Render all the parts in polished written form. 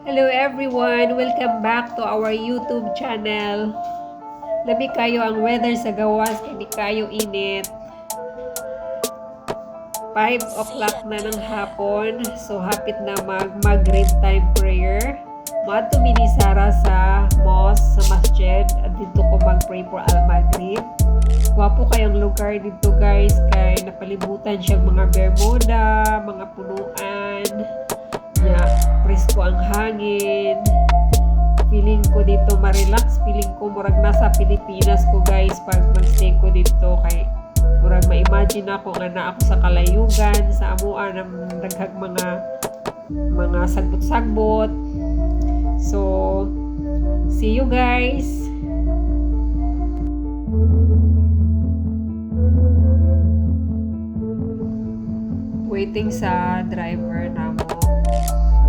Hello everyone! Welcome back to our YouTube channel. Lami kaayo ang weather sa gawas, kay di kaayo init. 5 o'clock na ng hapon, so hapit na mag Maghrib time prayer. Moadto mi ni Sarah sa mosque, sa masjid, at didto ko mag-pray for Al-Maghrib. Gwapo kaayong lugar didto, guys, kay napalibutan siya mga bermuda, mga punuan. Nya, presko ang hangin. Feeling ko didto ma-relax. Feeling ko murag nasa Pilipinas ko, guys, pag mag-stay ko didto kay murag ma-imagine ako nga naa ako sa kalayugan sa amoa ng daghang mga sagbot-sagbot. So, see you, guys. Waiting sa driver namo.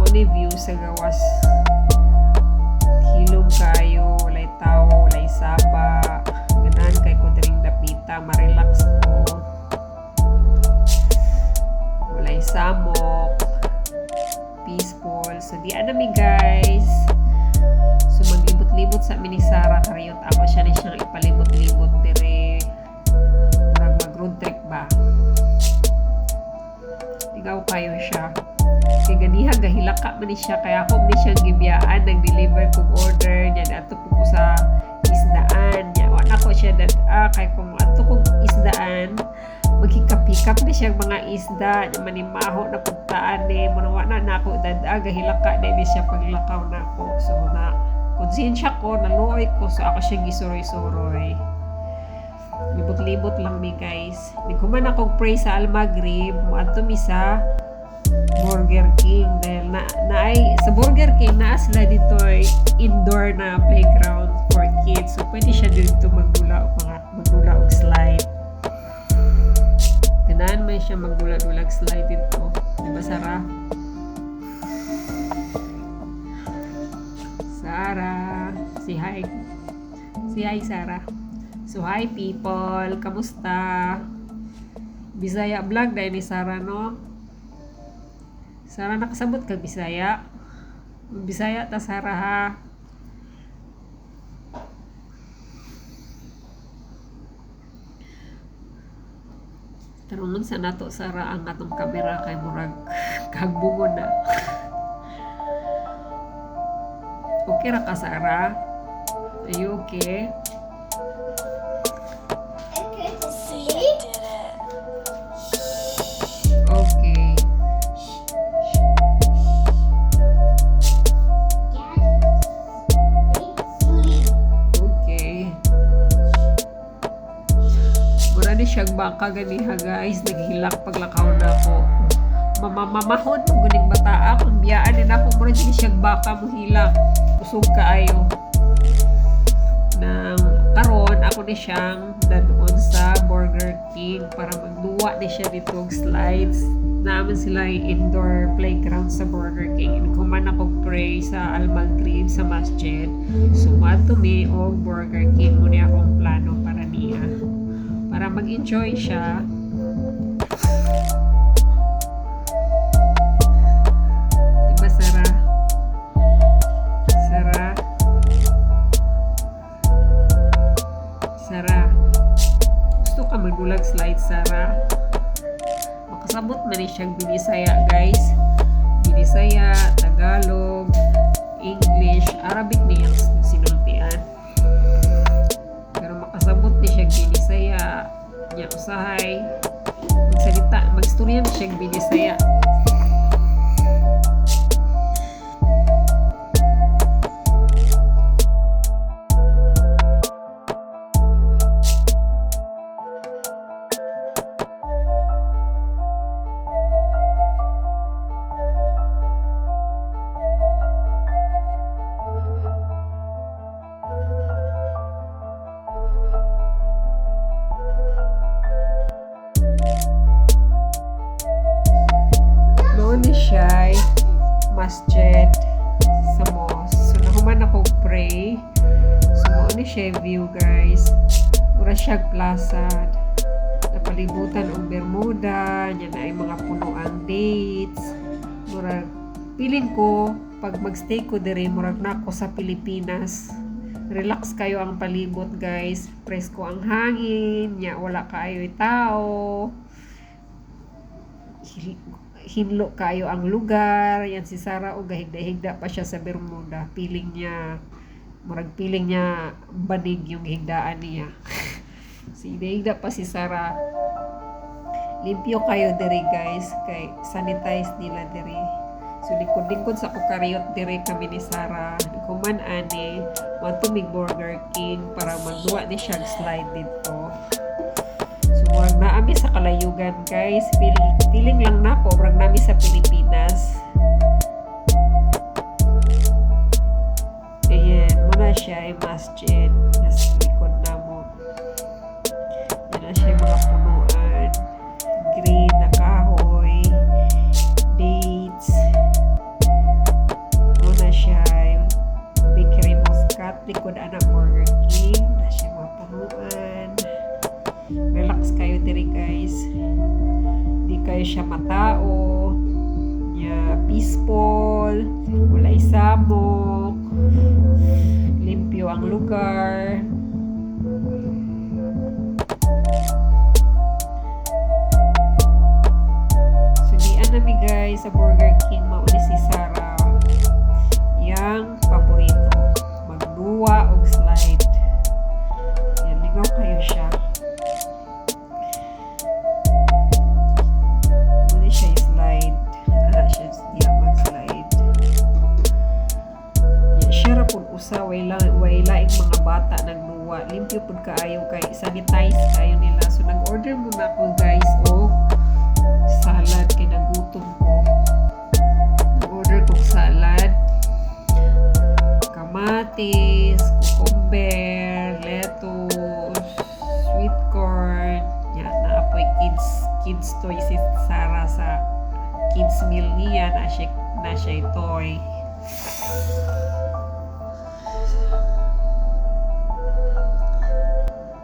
Only view sa gawas. Hilom kaayo, walay tao, walay saba. Ganahan kaayo ko diring dapita, ma-relax ko. Walay samok. Peaceful. So di na mi, guys. So maglibot-libot sa mi ni Sarah kariyot ako siya ni siyang ipalibot-libot dire. Murag mag road trip ba. Ikaw kaayo siya. Kay ganiha gahilaka man ni siya kaya ako ni siyang gibiyaan, nag-deliver kog order niya, adto po ko sa isdaan niya. Wa na ko siya dad-a kay kung adto kog isdaan, maghikap-hikap ni siya mga isda niya, manimaho na pugtaan ni mo. Wa na nako dad-a, gahilaka na ni siya paglakaw nako. So na konsensya ko, naluoy ko, so ako siya gisuroy-suroy. Libot-libot lang mi, guys. Naghuman ako pray sa Al-Maghrib, moadto mi sa Burger King dahil na naay sa Burger King, naa sila didto ay indoor na playground for kids. So pwede siya didto magdula og mga magdula og slide. Ganahan man siya magdula-dulag slide didto. Di ba, Sarah? Sarah, say hi. Say hi, Sarah. So hi people, kamusta? Bisaya vlog dahil ni Sarah, no? Sarah, nakasabot ka Bisaya? Bisaya ta, Sarah, ha. Tarungon sa nato, Sarah, ang atong kamera kay murag kagbungon na. Okay ra ka, Sarah? Are you okay? Okay to See, see. I did it. Okay. Daddy. Sleep. Okay. Mura ni siyang baka ganiha, guys. Naghilak paglakaw nako. Mamamamahon man guning bataa. Kung biyaan din ako, mura din siyang baka mohilak. Kusog kaayo. Nang karon ako ni siyang dadon sa Burger King para magduwa ni siya didto og slides. Naa man sila indoor playground sa Burger King. Human ako pray sa Al-Maghrib sa masjid. So moadto mi og Burger King, mao ni akong plano para niya. Para mag-enjoy siya. Diba, Sarah? Sarah? Sarah? Gusto ka magdulag slide, Sarah? Makasabot man ni siyang Binisaya, guys. Binisaya, Tagalog, English, Arabic niyang sinultian. Pero makasabot ni siyang Binisaya. Nya usahay magsalita, magstorya ni siyang Binisaya. Mao ni siya masjid sa mosque. So nahuman ako pray. So mao ni siya view, guys. Mura siya plaza. Napalibutan og Bermuda, nya naay mga punoang dates. Murag feeling ko Pag magstay ko diri, murag na ako sa Pilipinas. Relax kayo ang palibot, guys. Presko ang hangin, nya wala kaayo'y tao. Hinlo kayo ang lugar. Yan si Sarah o gahigda-higda pa siya sa Bermuda. Feeling niya, murag feeling niya banig yung higdaan niya. Si higda pa si Sarah. Limpyo kayo diri, guys, kay sanitize nila diri. So lingkod-lingkod sa kukariyot diri kami ni Sarah. Kuman ani, moadto mig Burger King para magduwa ni siya slide dito. So murag naa mi sa kalayugan, guys. Feeling lang nako murag naa mi sa Pilipinas. Ayan, mao na siya ay masjid nasa likod namo. Yan na siya yung mga punuan. Green na kahoy, dates. Mao na siya ay Bakery Muscat. Likod ana Burger King. Na siya mga punuan. Relax kayo diri, guys. Di kayo siya matao. Nya peaceful. Walay samok. Limpyo ang lugar. So di nami, guys, sa Burger King, mao ni si Sarah. Yang paborito. Magduwa og slide. Yan, lingaw kayo siya. Mao ni siya slide. Ana siya diya mag-slide. Yan, siya ra pud usa, way laing mga bata nagduwa. Limpyo pud kaayo kay sanitize kayo nila. So nag-order muna ako, guys, og salad kay nagutom ko. Nag-order kog salad. Kamatis, cucumber, lettuce, sweet corn. Yan, naa poy kids toy si Sarah sa kids meal niya na siya toy.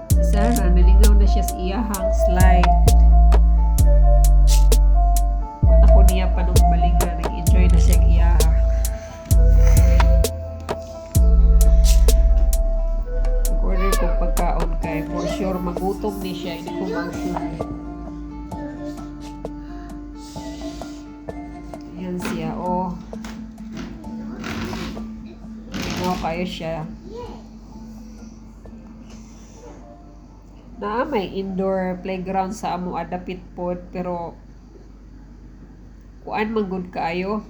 Si Sarah, nalingaw na siya sa iyahang slide. Wala ko niya panumbalingan. Nag-enjoy na siya iyaha. Nag-order ko pagkaon kay for sure magutom ni siya. Hindi ko mag-sure. Ayan siya, oh. Lingaw kayo siya. Naa may indoor playground sa amo adapit pod, pero kuan man gud kaayo,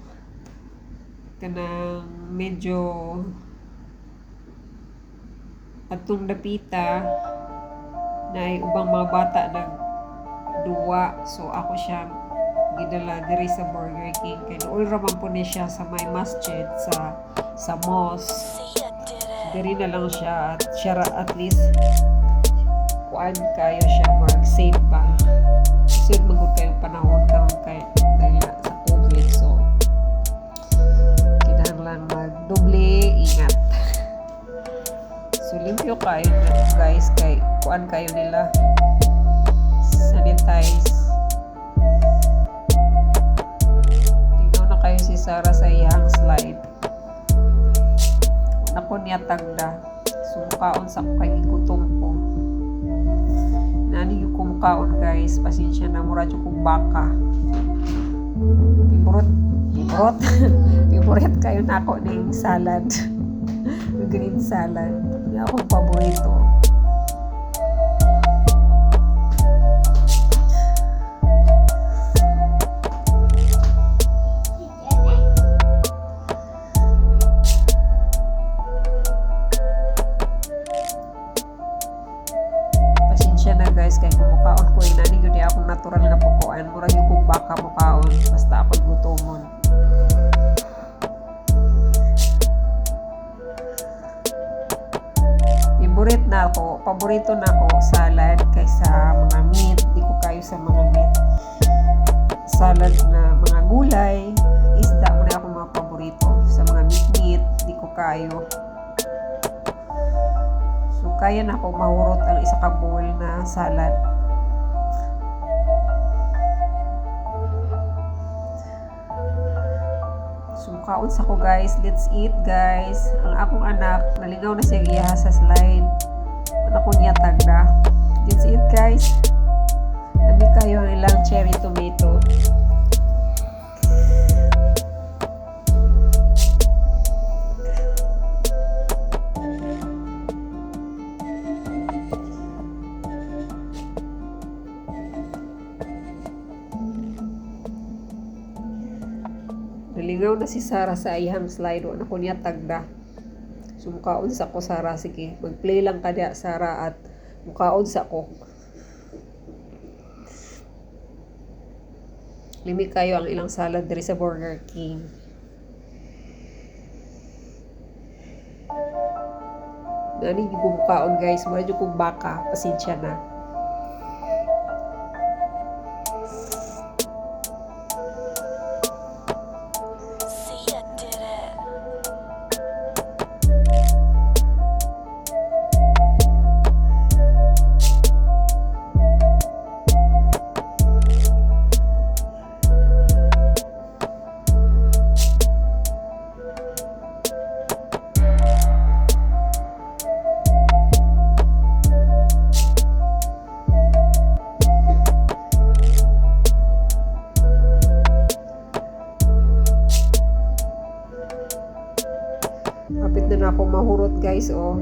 kanang medyo atong dapita na ubang mga bata nagduwa, so ako siyang gidala diri sa Burger King kay dool ra man po ni siya sa may masjid, sa mosque. Diri na lang siya at siya ra, at least kuan kayo siya, mag safe pa. Sud man gud kayong panahon karon kay dahil na sa COVID, so kinahanglan magdoble ingat. So limpyo kayo, guys, kay kuan kayo nila, sanitize. Lingaw na kayo si Sarah sa iyang slide. Nako niya tagda. Sumukaon sa ko kay gigutom ko. Nani yung kumukaon, guys. Pasensya na, mura jud kong baka. Favorite, favorite, favorite kayo nako ning salad. Green salad. Hindi akong paborito. Pasensya na, guys, kay kumukaon ko inani gyud akong natural nga pukuan. Murag yung kong baka mukaon basta ako gutomon. Favorite na ako, paborito na ako salad kaysa mga meat. Di ko kayo sa mga meat. Salad na mga gulay, isda mo na ako mga paborito. Sa mga meat, di ko kayo. So kaya na ako mahurot ang isa ka bowl na salad. So, mukaon sa ko, guys. Let's eat, guys. Ang akong anak, nalingaw na siya iya sa slide. Wala ko niya tagda. Let's eat, guys. Lami kaayo ang ilang cherry tomato. Nalingaw na si Sarah sa iyang slide. Wala ko niya tagda. So, mukaon sa ko, Sarah. Sige, mag-play lang ka diya, Sarah, at mukaon sa ko. Lami kaayo ang ilang salad diri sa Burger King. Nani gyud ko mukaon, guys. Mura jud kong baka. Pasensya na. Sia did it. Hapit na na ako mahurot, guys, oh.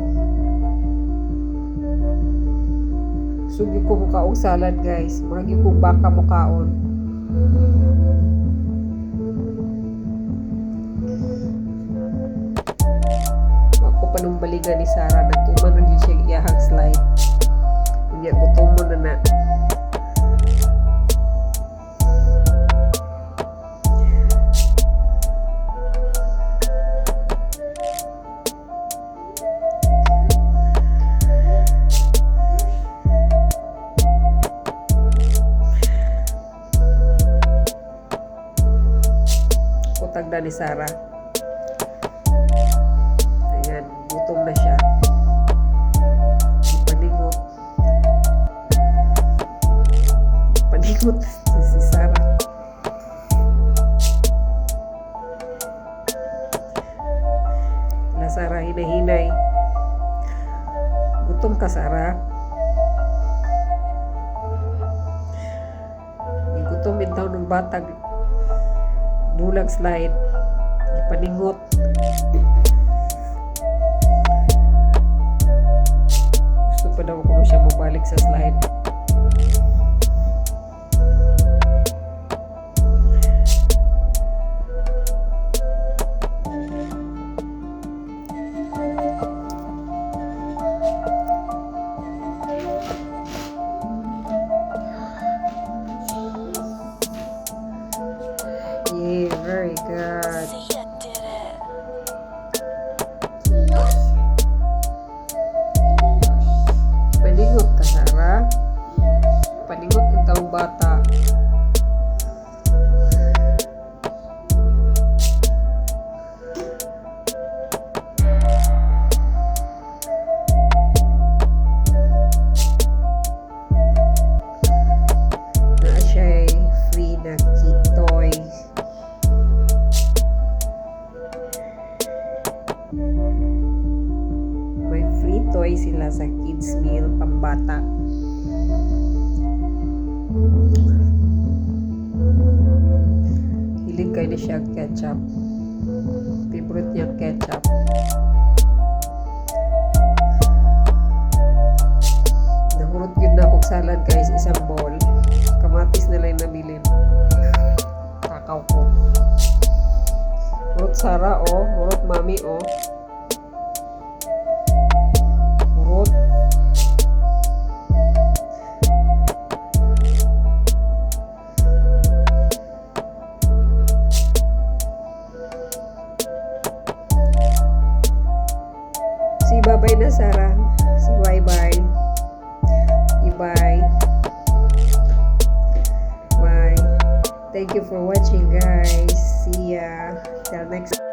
Sugi ko mukaong salad, guys. Murag gyud kong baka mukaon. Ako panumbaligan ni Sarah. Nagtuman na siya iyahang slide. Unya, gutomon na na. Kutagda ni Sarah. Ayan, gutom na siya. Paningot. Paningot si Sarah. Na Sarah, hinahinay. Gutom ka, Sarah? Gutom bitaw ng batag. Dulag slide. Paningot. Gusto pa daw kuno siya mabalik sa slide. Yeah, very good. Sia did it. Yes. Paningot ka, Sarah. Paningot ang taong bata. Naa siya free na kid toy. May free toy sila sa kids meal pambata. Hilig kaayo ni siya ketchup. Favorite niya ketchup. Nahurot gyud na akong salad, guys, isang bowl. Kamatis na lang nabilin. Takaw ko. Hurot, Sarah, oh. Hurot, mami, oh. Hurot. Say bye-bye na, Sarah. Say bye-bye. Bye. Bye. Thank you for watching, guys. See ya. Till next.